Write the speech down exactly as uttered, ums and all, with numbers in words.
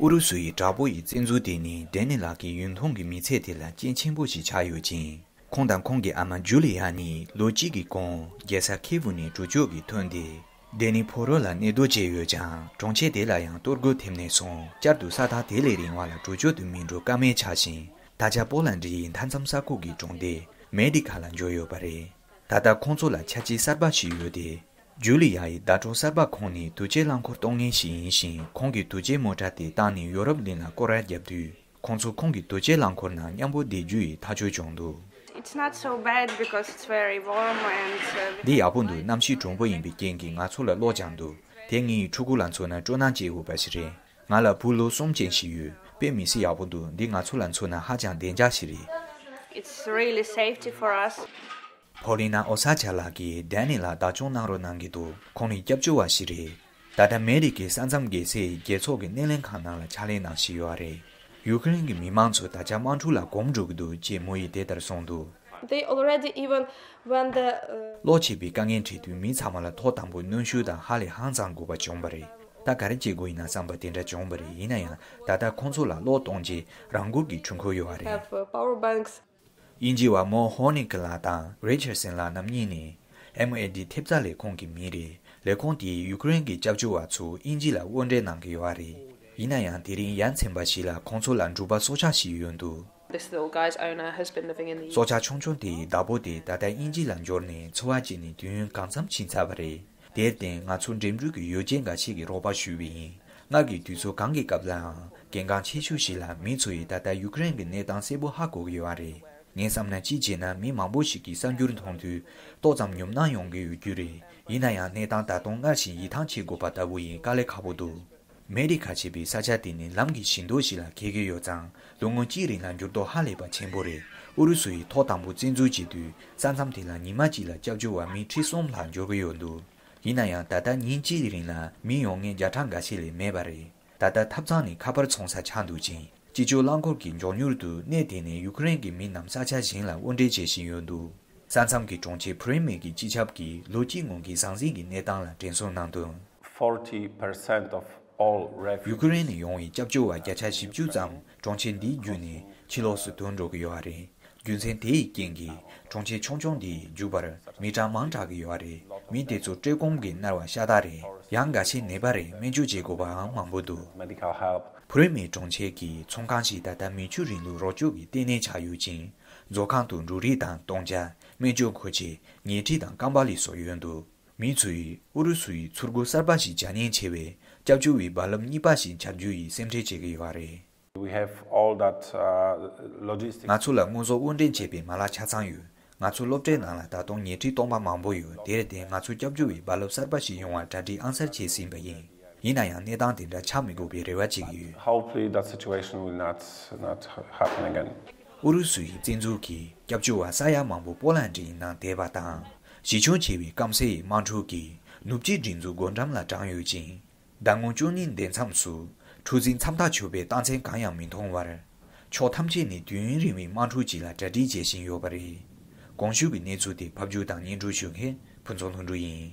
ཨུ་རུ་སུ་ཡི་དྲག་པོ་ཡི་བཙན་འཛུལ་དེ་ནི་ཌེ་ནི་ལགས་ཀྱི་ཡུན་ཐུང་གི་མི་ཚེ་དེ་ལ་རྐྱེན་ཆེན་པོ་ཞིག་ཆགས་ཡོད་ཅིང་། ཁོང་དང་ཁོང་གི་ཨ་མ་ཇུ་ལི་ཡ་ནི་ལོ་གཅིག་གི་གོང་རྒྱལ་ས་ཁིའུ་ནས་གྲོས་ཆོད་ཀྱིས་ཐོན་ཏེ། ཌེ་ནི་ཕོ་རོ་ལ་གནས་སྡོད་བྱས་ཡོད་ཀྱང་། གྲོང་ཁྱེར་དེ་ལ་ཡང་གཏོར་རྒོལ་ཐེབས་ནས་བཟུང་བསྐྱར་དུ་ས་ཐག་དེ་ལས་རིང་བ་ལ་གྲོས་ཆོད་དུ་མི་འགྲོ་ཀ་མེད་ཆགས་ཤིང་། ད་ཆ་པོ་ལན་ཌི་ཡི་མཐའ་མཚམས་ས་ཁུལ་གྱི་གྲོང་སྡེ་མེ་ཌི་ཁ་ལ་འབྱོར་ཡོད་པ་རེད། ད་ལྟ་ཁོང་ཚོ་ལ་ཆ་རྐྱེན་གསར་པ་ཞིག་ཡོད་དེ། ཇུ་ལི་ཡ་ཡི་ཟླ་གྲོགས་གསར་པ་ཁོང་ནི་དུས་ཆེན་རླངས་འཁོར་གཏོང་མཁན་ཞིག་ཡིན་ཞིང་། ཁོང་གིས་དུས་ཆེན་མོ་ཊ་དེ་བཏང་ནས་ཡོ་རོབ་གླིང་ལ་སྐོར་ར་བརྒྱབ་དུས། ཁོང་ཚོ་ཁོང་གི་དུས་ཆེན་རླངས་འཁོར་ནང་མཉམ་པོ་བསྡད་རྒྱུ་ཡི་ཐག་གཅོད་བྱུང་འདུག It's not so bad because it's very warm and, uh, འདི་ཡག་པོ་འདུག་གནམ་གཤིས་གྲུང་པོ་ཡིན་པའི་རྐྱེན་གྱིས་ང་ཚོ་ལ་གློག་ཀྱང་འདུག་དེ་ངའི་ཕྲུ་གུ་ལ་མཚོན་ན་སྤྲོ་སྣང་སྐྱེ་འོས་པ་ཞིག་རེད། ང་ལ་བུ་ལོ་གསུམ་ཅན་ཞིག་ཡོད། དཔེ་མི་སྲིད་ཡག་པོ་འདུག་འདི་ང་ཚོ་ལ་མཚོན་ན་ཧ་ཅང་བདེ་འཇགས་ཤིག་རེད། It's really safety for us. ཕོ་ལི་ན་ཨོ་ས་ཆ་ལགས་ཀྱིས་ཌེ་ནི་ལ་བདག་སྐྱོང་གནང་རོགས་གནང་གི་འདུག་ཁོང་ནི་སྐྱབས་བཅོལ་བ་ཞིག་རེད། ད་ལྟ་མེ་རི་ཀའི་ས་མཚམས་བརྒལ་སའི་རྒྱལ་ཚོགས་ཀྱི་སྣེ་ལེན་ཁང་ནང་ལ་ཕྱག་ལས་གནང་བཞིན་ཡོད་རེད། ཡུ་ཀེ་རེན་གྱི་མི་མང་ཚོ་ད་ཆ་དམག་འཁྲུག་ལ་གོམས་འགྲོ་གི་འདུག་ཅེས་མོ་ཡིས་དེ་ལྟར་གསུངས་འདུག They already, even when the, uh, གློག་ཆད་པའི་དཀའ་ངལ་འཕྲད་དུས་མི་ཚང་མ་ལ་ཐོག་དང་པོ་གནོན་ཤུགས་དང་ཧ་ལས་ཧང་སང་དགོས་པ་བྱུང་བ་རེད། ད་ག་རེ་བྱེད་དགོས་ཡིན་ན་བསམ་པ་དེ་འདྲ་བྱུང་བ་རེད། ཡིན་ན་ཡང་ད་ལྟ་ཁོང་ཚོ་ལ་གློག་གཏོང་ཆེད་རང་འཁོར་གྱི་འཕྲུལ་འཁོར་ཡོད་རེད། Have, uh, power banks. དབྱིན་ཇི་བ་མོ་ཧོ་ནི་ཀི་ལགས་དང་རི་ཆར་སན་ལགས་རྣམ་གཉིས་ནི་ཨེམ་ཨེ་ཌི་ཐེབས་རྩ་ལས་ཁུངས་ཀྱི་མི་རེད། ལས་ཁུངས་དེས་ཡུ་ཀེ་རེན་གྱི་སྐྱབས་བཅོལ་བ་ཚོ་དབྱིན་ཇི་ལ་དབོར་འདྲེན་གནང་གི་ཡོད་རེད། ཡིན་ན་ཡང་དེ་རིང་ཡ་མཚན་པ་ཞིག་ལ་ཁོང་ཚོ་ལ་འབྲུག་པ་སྲོག་ཆགས་ཤིག་ཡོད་འདུག This little guy's owner has been living in the སྲོག་ཆགས་ཆུང་ཆུང་དེའི་བདག་པོ་དེ་ད་ལྟ་དབྱིན་ཇི་ལ་འབྱོར་ནས་འཚོ་བ་སྐྱེལ་ནས་དུས་ཡུན་གང་འཚམ་ཕྱིན་ཚར་བ་རེད། དེར་བརྟེན་ང་ཚོ་འགྲིམ་འགྲུལ་གྱི་ཡོ་བྱད་འགའ་ཤས་ཀྱི་རོགས་པ་ཞུས་པ་ཡིན། སྔར་གྱི་དུས་ཚོད་གང་གི་སྐབས་ལའང་གལ་འགངས་ཆེ་ཤོས་ཤིག་ལ་མི་ཚོ་ཡིས་ད་ལྟ་ཡུ་ཀེ་རེན་གྱི་གནས་སྟངས་གསལ་པོ་ཧ་གོ་གི་ཡོད་རེད། ངས་བསམ་ན་གཅིག་བྱས་ན་མི་མང་པོ་ཞིག་གིས་གསར་འགྱུར་མཐོང་དུས་ཏོག་ཙམ་ཉོབ་སྣང་ཡོང་གི་ཡོད་རྒྱུ་རེད། ཡིན་ན་ཡང་གནས་སྟངས་ད་དུང་སྔར་བཞིན་ཡིད་ཐང་ཆད་དགོས་པ་ལྟ་བུ་ཡིན། དཀའ་ལས་ཁག་པོ་འདུག་མེ་རི་ཁ་ཞེས་པའི་ས་ཆ་དེ་ནི་ལམ་གྱི་བཞི་མདོ་ཞིག་ལ་འཁེལ་གྱི་ཡོད་ཙང་ལོ་ངོ་གཅིག་རིང་ལ་འགྱུར་ལྡོག་ཧ་ལས་པ་ཆེན་པོ་རེད། ཨུ་རུ་སུ་ཡིས་ཐོག་དང་པོ་བཙན་འཛུལ་བྱེད་དུས་ས་མཚམས་དེ་ལ་ཉི་མ་གཅིག་ལ་སྐྱབས་བཅོལ་བ་མི་ཁྲི་གསུམ་ལྷག་འབྱོར་གྱི་ཡོད་འདུག་ཡིན་ན་ཡང་ད་ལྟ་ཉིན་གཅིག་རིང་ལ་མི་ཡོང་མཁན་བརྒྱ་ཕྲག་འགའ་ཤས་ལས་མེད་པ་རེད། ད་ལྟ་ཐབ་ཚང་ནི་ཁ་པར་ཚོང་ས་ཆགས་འདུག་ཅིང་། སྤྱི་སྤྱོད་རླངས་འཁོར་གྱི་མགྱོགས་མྱུར་དུ་གནས་དེ་ནས་ཡུ་ཀེ་རེན་གྱི་མི་རྣམས་ས་ཆ་གཞན་ལ་དབོར་འདྲེན་བྱེད་བཞིན་ཡོད་འདུག་ས་མཚམས་ཀྱི་གྲོང་ཁྱེར་བྷུ་རེ་མི་གྱི་སྤྱི་ཁྱབ་ཀྱིས་ལོ་གཅིག་སྔོན་གྱི་ཟང་ཟིང་གི་གནས་སྟངས་ལ་དྲན་གསོ་གནང་དོན། Forty percent of all refugees ཡུ་ཀེ་རེན་ནས་ཡོང་བའི་སྐྱབས་བཅོལ་བ་བརྒྱ་ཆ་བཞི་བཅུ་ཙམ་གྲོང་ཁྱེར་འདིའི་བརྒྱུད་ནས་ཕྱི་ལོགས་སུ་ཐོན་འགྲོ་གི་ཡོད་རེད། རྒྱུ་མཚན་དེ་ཡི་རྐྱེན་གྱིས་གྲོང་ཁྱེར་ཆུང་ཆུང་འདིའི་རྒྱུག་པར་མི་གྲངས་མང་དྲགས་ཀྱི་ཡོད་རེད། མི་དེ་ཚོ་བཀྲེས་སྐོམ་གྱིས་མནར་བ་ཤ་སྟག་རེད། ཡང་འགའ་ཤས་ནད་པ་རེད། སྨན་བཅོས་བྱེད་དགོས་པའང་མང་པོ་འདུག Medical help. བྷུ་རེ་མི་གྲོང་ཁྱེར་གྱི་ཚོང་ཁང་ཞིག་ད་ལྟ་མི་ཆོས་རིང་ལུགས་རོགས་སྐྱོབ་ཀྱི་ལྟེ་གནས་ཆགས་ཡོད་ཅིང་། བཟོ་ཁང་དུ་འབྲུ་རིགས་དང་སྟོང་ཆ། སྨན་བཅོས་མཁོ་ཆས། ཉལ་ཁྲི་དང་ཀམ་པ་ལི་སོགས་ཡོད་འདུག་མི་ཚོས་ཨུ་རུ་སུ་ཡི་ཚུར་རྒོལ་གསར་པ་ཞིག་བྱ་ཉེན་ཆེ་བས། སྐྱབས་བཅོལ་བའི་རྦ་རླབས་གཉིས་པ་ཞིག་འཆར་རྒྱུ་ཡི་སེམས་ཁྲལ་བྱེད་ཀྱི་ཡོད་རེད། We have all that, uh, logistics. ང་ཚོ་ལ་དངོས་ཟོག་དབོར་འདྲེན་བྱེད་པའི་མ་ལག་ཆ་ཚང་ཡོད། ང་ཚོ་སློབ་གྲྭའི་ནང་ལ་ད་དུང་ཉལ་ཁྲི་སྟོང་པ་མང་པོ་ཡོད། དེར་བརྟེན་ང་ཚོ་སྐྱབས་བཅོལ་བའི་རྦ་རླབས་གསར་པ་ཞིག་ཡོང་བར་གྲ་སྒྲིག་ཨང་གསར་བྱས་ཟིན་པ་ཡིན། ཡིན་ན་ཡང་གནས་སྟངས་དེ་འདྲ་ཆགས་མི་དགོས་པའི་རེ་བ་བྱེད་ཀྱི་ཡོད། Hopefully that situation will not, not happen again. ཨུ་རུ་སུ་ཡི་བཙན་འཛུལ་གྱིས་སྐྱབས་བཅོལ་བ་ས་ཡ་མང་པོ་པོ་ལན་ཌི་ཡི་ནང་བསྡད་པ་དང་། གཞི་ཁྱོན་ཆེ་བའི་སྐམ་སའི་དམག་འཁྲུག་གིས་ནུབ་ཕྱེད་སྒྲིག་འཛུགས་སྒོ་འགྲམ་ལ་དྲངས་ཡོད་ཅིང་། ཟླ་ངོ་བཅུ་གཉིས་འདས་མཚམས་སུ་འཁྲུག་འཛིང་མཚམས་ཐག་ཆོད་པའི་རྟགས་མཚན་གང་ཡང་མི་མཐོང་བར། ཕྱོགས་ཐམས་ཅད་ནས་དུས་ཡུན་རིང་བའི་དམག་འཁྲུག་ཅིག་ལ་གྲ་སྒྲིག་བྱེད་བཞིན་ཡོད་པ་རེད། གོང་ཞུས་ཀྱི་གནས་ཚུལ་དེ་ཕབ་སྒྱུར་དང་སྙན་སྒྲོན་ཞུ་མཁན་ཕུན་ཚོགས་ལྷུན་གྲུབ་ཡིན།